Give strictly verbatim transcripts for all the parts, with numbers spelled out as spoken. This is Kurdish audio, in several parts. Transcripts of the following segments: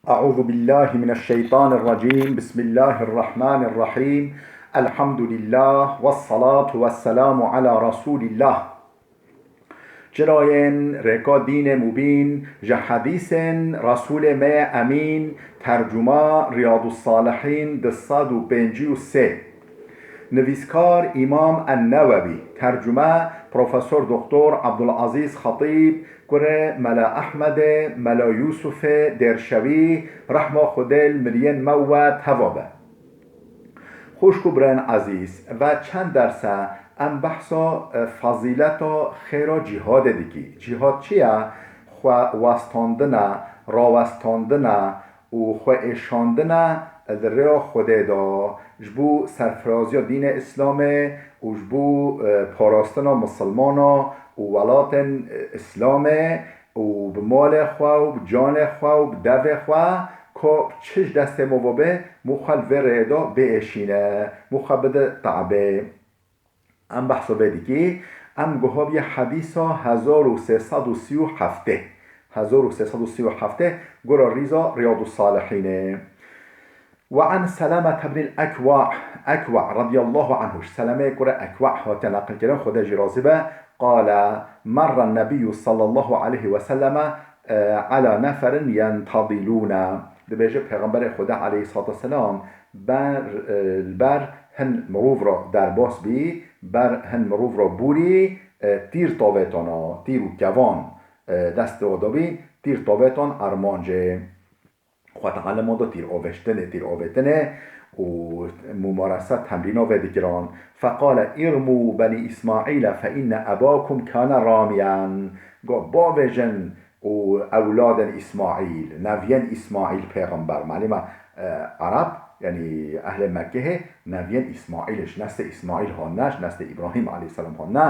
أعوذ بالله من الشيطان الرجيم. بسم الله الرحمن الرحيم. الحمد لله والصلاة والسلام على رسول الله. Çirayên rêka dînê mubîn, ji hedîsên Resûlê me yê Emîn, tercuma Riyadus Salihîn du sed û pêncî û sê. Nivîskar Îmam En-Newewî, tercume Profesor Doktor Abdulazîz Xetîb, kurê Mela Ehmedê, Mela Yûsufê Dêrşewî, rehma Xwedê li miriyên me û we teva be. Xwişk û birayên ezîz, ve çend derse em behsa, e, fezîleta xêra cîhadê dikî. Cîhad çi ye? Xwe westandin e, rawestandin e û xwe êşandin e di rêya Xwedê de, ji bo serfiraziya dînê Îslamê û ji bo, e, parastina misilmana û welatên, e, Îslamê û bi malê xwe û bi canê xwe û bi devê xwe, ka çi ji destê me ve be, mû xwe li vê rêyê de biêşîne, mû xwe bide te'bê. Em behsa vê dikî, em guha bîye hedîsa hezar û sê sed û sî û heftê. Hezar û sê sed û sî û heftê, gora rîza Riyadus Salihînê. وعن سلمة بن الأكوع، أكوع رضي الله عنه، Selemê kurê Ekwa hate neqilkirin, Xwedê jî razî be, قال: مر النبي صلى الله عليه وسلم، e, على نفر ينتضلون. Dibêje Pêxemberê Xwedê aleyhissalatu vesselam ber, e, li ber hin mirov re derbas bî, ber hin mirov re borî, e, tîr tavêtana, tîr û kevan, e, destê wan de bî, tîr tavêtan armancê. Xwe te'elima da tîr avêştinê, tîr avêtinê û mumarese temrîna vê dikiran. فقال: ارموا بني إسماعيل فإن أباكم كان راميا. Got, bavêjin û ewladên Îsmaîl, neviyên Îsmaîl pêxember. Malî me, e, Ereb, yanî ehlê Mekkehê, neviyên Îsmaîl, ji neslê Îsmaîl hatine, ji neslê Îbrahîm aleyhisselam hatine.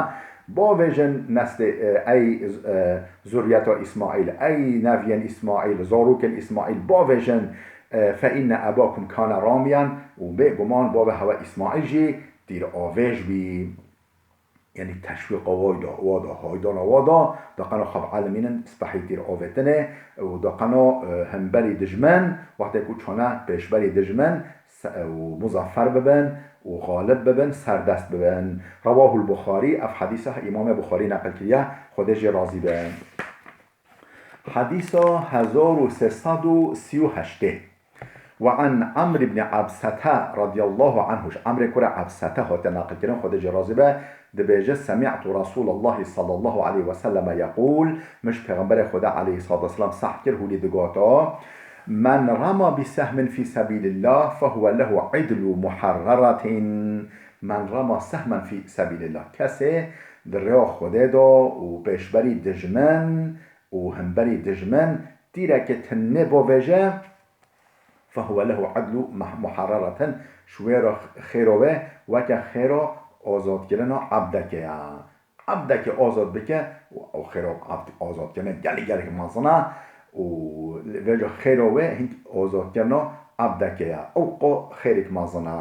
Bavêjin neslê, e, ey, e, zuriyeta Îsmaîl, ey neviyên Îsmaîl, zarokên Îsmaîl, bavêjin, e, فإن أباكم كان راميا، û bêguman bavê hewe Îsmaîl jî tîravêj bî. Yanî teşwîqa wa da, wa da, haydana wa da, da qena xwe bielimînin spehî tîr avêtinê û da qena, e, hemberî dijmin, wextê ku çûne pêşberî dijmin, se-, û muzaffer bibin û xalib bibin, serdest bibin. Rewahul Buxarî, ev hedîsa Îmamê Buxarî neqil kiriye, Xwedê jê razî be. Hedîsa hezar û sê sed û sî û heştê. وعن عمرو بن عبسة رضي الله عنه، ji Emrê kurê Ebsete hate neqilkirin, Xwedê jê razî be, dibêje: سمعت رسول الله صلى الله عليه وسلم يقول، min ji Pêxemberê Xwedê aleyhissalatu vesselam seh kir, hûlî digota: من رمى بسهم في سبيل الله فهو له عدل محررة. من رمى سهما في سبيل الله. Kesê di rêya Xwedê de û pêşberî dijmin û hemberî dijmin tîrekê tinê bavêje, فهو له عدل مح-، محررة، ji wê re xêra wê weke xêra azadkirina ebdekê ye. Ebdekê azad bike, û xêra ebd-, azadkirina gelek gelek mezin e, û vêca xêra wê hîn azadkirina ebdekê ye. Ew qo xêrek mezin e.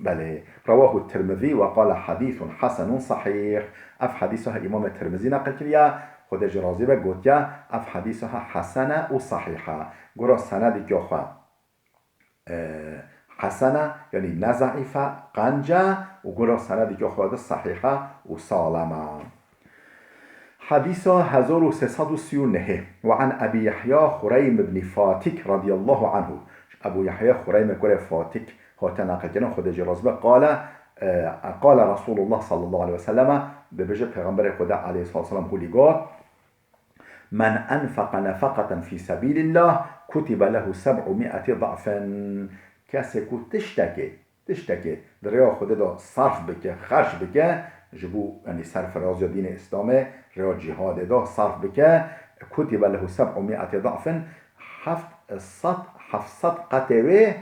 Belê. رواه الترمذي وقال حديث حسن صحيح. Ev hedîsa Îmamê Tirmizî neqil kiriye, Xwedê jî razî be, gotiye, ev hedîsa hesen e û sehîh e. Gora senedî ke xwe, e, hesen e, yanî ne zeîf e, qenc e, û gora senedî ke xwe de sehîh e û salim e. Hedîsa hezar û sê sed û sî û nehê. وعن أبي يحيى خريم بن فاتك رضي الله عنه. Ebu Yahya Xureymê kurê Fatik hate neqilkirin, Xwedê jê razî be, قال، e, قال رسول الله صلى الله عليه وسلم، dibêje Pêxemberê Xwedê aleyhissalatu vesselam hûlî got: من أنفق نفقة في سبيل الله كتب له سبعمائة ضعف. Kesê ku tiştekê Tiştekê di rêya Xwedê de sarf bike, xerc bike, ji bo, yanî serfiraziya dînê Îslamê, rêya cîhadê de sarf bike, kutibe lehu seb'u mi'ati da'fin, heft sed, heft sed qetê wê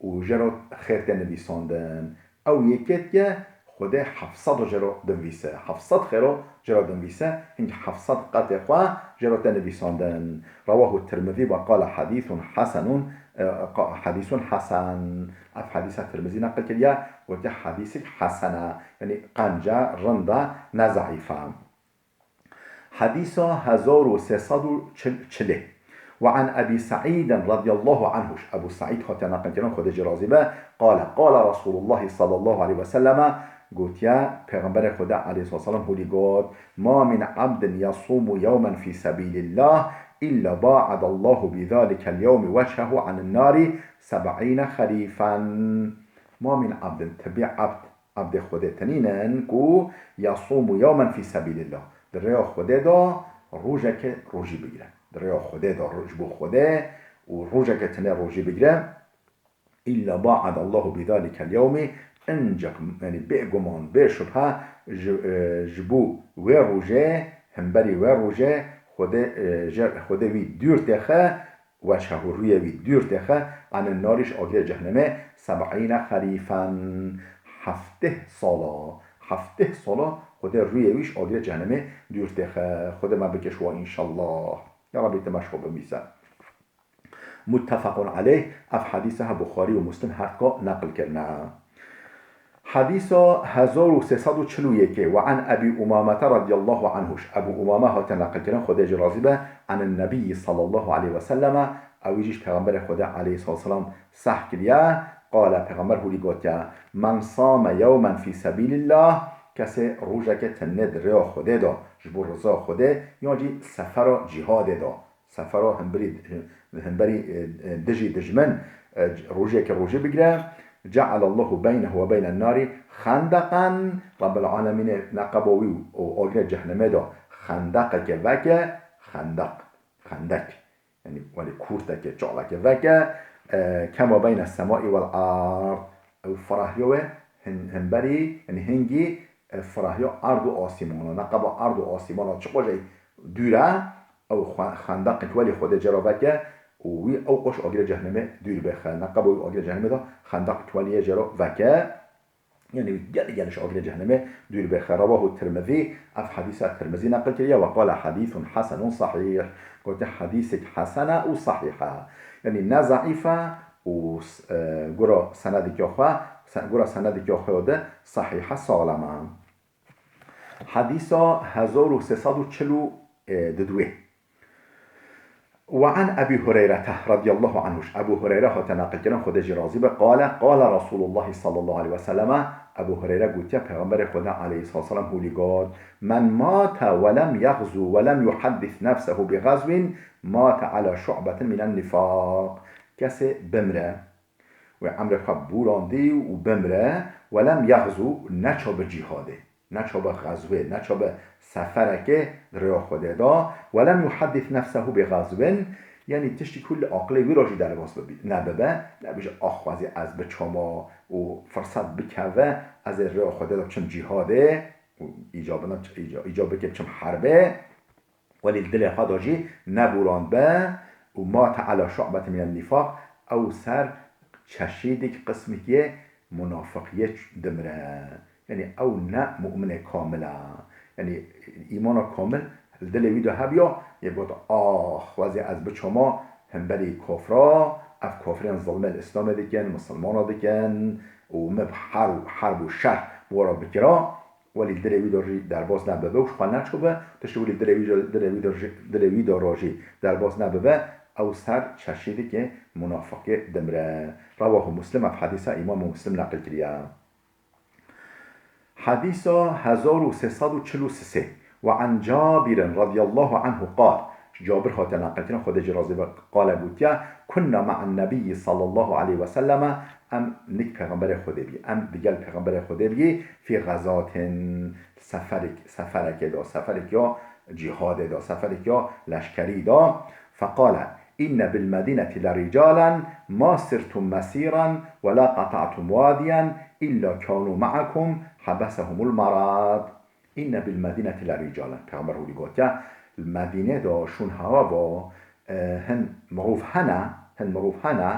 û jê re xêr tê nivîsandin. Ew yekê dike, Xwedê heft sed jê re dinivîse, heft sed xêro jê re dinivîse, hingî heft sed qetê xwe jê re tê nivîsandin. Rewahu Tirmizî ve qale hadîsun hasenun, e, qa-, hadîsun hasen. Ev hedîsa Tirmizî neqil kiriye, gotiye hedîsek hesen e, yanî qenc e, rind e, ne zeîf e. Hedîsa hezar û sê sed û çil, çilê. وعن أبي سعيد رضي الله عنه، Ebu Saîd hate neqilkirin, Xwedê jê razî be, قال، قال رسول الله صلى الله عليه وسلم، gotiye, Pêxemberê Xwedê aleyhissalatu vesselam hûlî got: ما من عبد يصوم يوما في سبيل الله إلا باعد الله بذلك اليوم وجهه عن النار سبعين خريفا. ما من عبد، tibî ebd, ebdê Xwedê tenînin ku يصوم يوما في سبيل الله, di rêya Xwedê de rojeke rojî bigire. Di rêya Xwedê de ro-, ji bo Xwedê û rojeke tenê rojî bigire. إلا باعد الله بذلك اليوم، ancak, yanî bêguman, bê şubhe ji, e, ji bo wê rojê, hemberî wê rojê, Xwedê, e, ji Xwedê wî dûr têxe, وجهه, rûyê wî dûr têxe, عن النار, ji agirê cehnemê, سبعين خريفا, heftê sala, heftê sala Xwedê rûyê wî ji agirê cehnemê dûr têxe. Xwedê me bike ji wan înşallah. Ya Rabbî, tu me ji xwe bimîse. متفق عليه، ev hedîsa he Buxarî û Muslim her ka neqil kirine. Hedîsa hezar û sê sed û çil û yekê, وعن أبي أمامة رضي الله عنه، ji Ebû Umame hate neqilkirin, Xwedê jê razî be, عن النبي صلى الله عليه وسلم، ewî jî ji Pêxemberê Xwedê aleyhissalatu vesselam seh kiriye, قال، Pêxember hûlî gotiye: من صام يوما في سبيل الله، kesê rojeke tenê di rêya Xwedê de, ji bo riza Xwedê, yan jî sefera cîhadê de, sefera hemberî, hemberî, e, e, dijî dijmin, e, rojeke rojî bigire, جعل الله بينه وبين النار خندقا، Rebbil Alemînê neqeba wî û agirê cehnemê de xendeqeke veke, xendeq, xendek, yanî welê kûrteke, çaleke veke, e, كما بين السماء والأرض. Ew firahiya wê hin-, hemberî, yanî hingî, e, firahiya erd û asîmana, neqeba erd û asîmana çiqo jî dûr e, ew xwe-, xendeqek welê Xwedê cê re veke û wî ew qoş agirê cehnemê dûr bêxe. Neqeba wî agirê cehnemê de xendeqek welê jê re veke. Yanî wî gelê gelê ji agirê cehnemê dûr bêxe. رواه الترمذي، ev hedîsa Tirmizî neqil kiriye, وقال حديث حسن صحيح. Gote hedîsek hesen e û sehîh e. Yanî ne zeîf e û s-, e, gura senedekî xwe, se-, gura senedekî xwe de sehîh e, saxlem e. Hedîsa hezar û sê sed û çil û, e, didwê. وعن أبي هريرة رضي الله عنه، ji Ebû Hureyre hate neqilkirin, Xwedê jê razî be, قال، قال رسول الله صلى الله عليه وسلم، Ebû Hureyre gotiye, Pêxemberê Xwedê aleyhissalatu vesselam hûlî got: من مات ولم يغز ولم يحدث نفسه بغزو مات على شعبة من النفاق. Kesê bimre, wê emrê xwe bûrandî û bimre, ولم يغز, neça bi cîhadê, neça bi xezwê, neça bi seferekê di rêya Xwedê de, ولم يحدث نفسه بغزو, yanî tiştî ku li aqilê wî re jî derbas bibî-, nebibe, nebêje, ax xwezî ez biçama û firset bikeve, ez ê rêya Xwedê de biçim cîhadê û îcabina, îca-, îcab bike biçim herbê. Welî li dilê xwe de jî nebûrandbe û مات على شعبة من النفاق, ew ser çeşîdek, qismik yê munafiqiyê ç-, dimire. Yanî ew ne mu'minê kamil e. Yanî îmana kamil li dilê wî de hebiya, yê got, ax, xwezî ez biçama hemberî kofra, ev kofirên zilmê li Îslamê dikin, misilmana dikin û min bi herb, herb û şer bi we re bikira. Welî dilê wî de jî derbas nebibe û ji xwe neçûbe, tiştî welî dilê wî de, dilê wî de jî, dilê wî de re jî derbas nebibe, ew ser çeşîdikê munafiqê dimire. Rewahu Muslim, ev hedîsa Îmam Muslim neqil kiriye. Hedîsa hezar û sê sed û çil û sê. وعن جابر رضي الله عنه قال، Cabir hate neqilkirin, Xwedê jê razî be, qale gotiye, كنا مع النبي صلى الله عليه وسلم، em nik Pêxemberê Xwedê bî, em digel Pêxemberê Xwedê bî, في غزاة، seferek, seferekê de, seferek ya cîhadê de, seferek ya leşkerî de, فقال، إن بالمدينة لرجالا ما سرتم مسيرا ولا قطعتم واديا إلا كانوا معكم حبسهم المرض. إن بالمدينة لرجالا. Pêxember hûrî gotiye, li Medînê de şûn hewa va, e, hin mirov hene, hin mirov hene,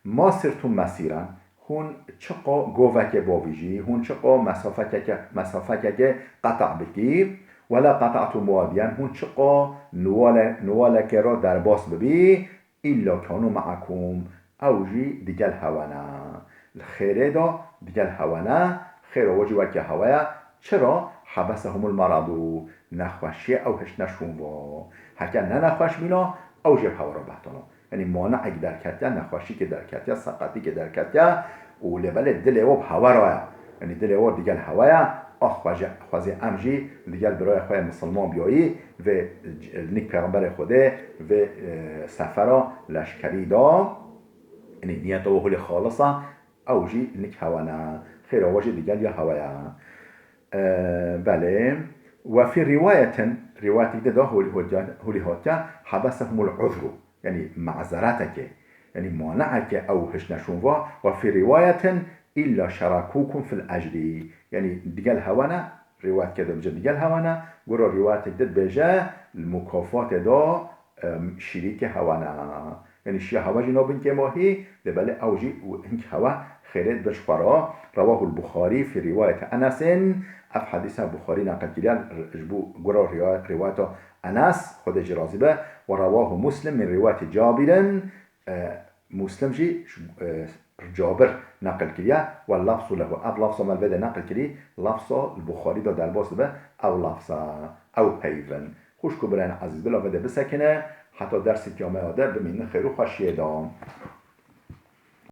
ما سرتم مسيرا, hûn çiqa govekê bavîjî, hûn çiqa mesafekeke, mesafekeke qeta bikî, ولا قطعتم واديا, hûn çiqa niwale-, niwalekê re derbas bibî, إلا كانوا معكم, ew jî digel hewe ne. Li xêrê de digel hewe ne, xêra we jî weke hewe ye. Çira? حبسهم المرض, nexweşiyê ew hiştine şûn va. Heke ne nexweş bîna, Ew jî bi hewa re behtana. Yanî mane'ek derketiye, nexweşîkê derketiye, seqetîkê derketiye û lê belê dilê we bi hewa re ye. Yanî dilê we digel hewa ye, a xweze-, xwezê em jî digel birayê xwe yê misilman biyayî vê c-, nik pêxemberê Xwedê vê, e, sefera leşkerî da. Yanî niyeta we holê xalis e, ew jî nik hewa ne. Xêra we jî digel ya hewa ye. E, belê. Ve fî riwayetin, riwayetek de da holî hatiye, holî hatiye, hebesehumul uzru. Yanî mazereteke, yanî mane'eke ew hiştine şûn va. Ve fî riwayetin, illa şerakukum fil ecri. Yanî digel hewa ne, riwayetke de bije digel hewa ne, gora riwayetek de dibêje, li mukafatê de, em, şirîkê hewa ne. Yanî şiya hewa jî nabin kêmahî, lê belê ew jî û hink hewa xêrê dibin ji xwe re. Rewahul Buxarî fî riwayeti Enesin, ev hedîsa Buxarî neqil kiriye, ji bo gora riwa-, riwayeta Enes, Xwedê jî razî be, ve rewahu Muslim min riwayeti Cabirin, e, Muslim jî ji, e, Cabir neqil kiriye, ve lafzu lehu. Ev lafza me li vê de neqil kirî, lafza li Buxarî de derbas dibe, ew lafza, ew peyvin. Xwişk û birayên ezîz, bila vê de bisekine, heta dersê kiyameya de bimînin xêr û xweşiyê de.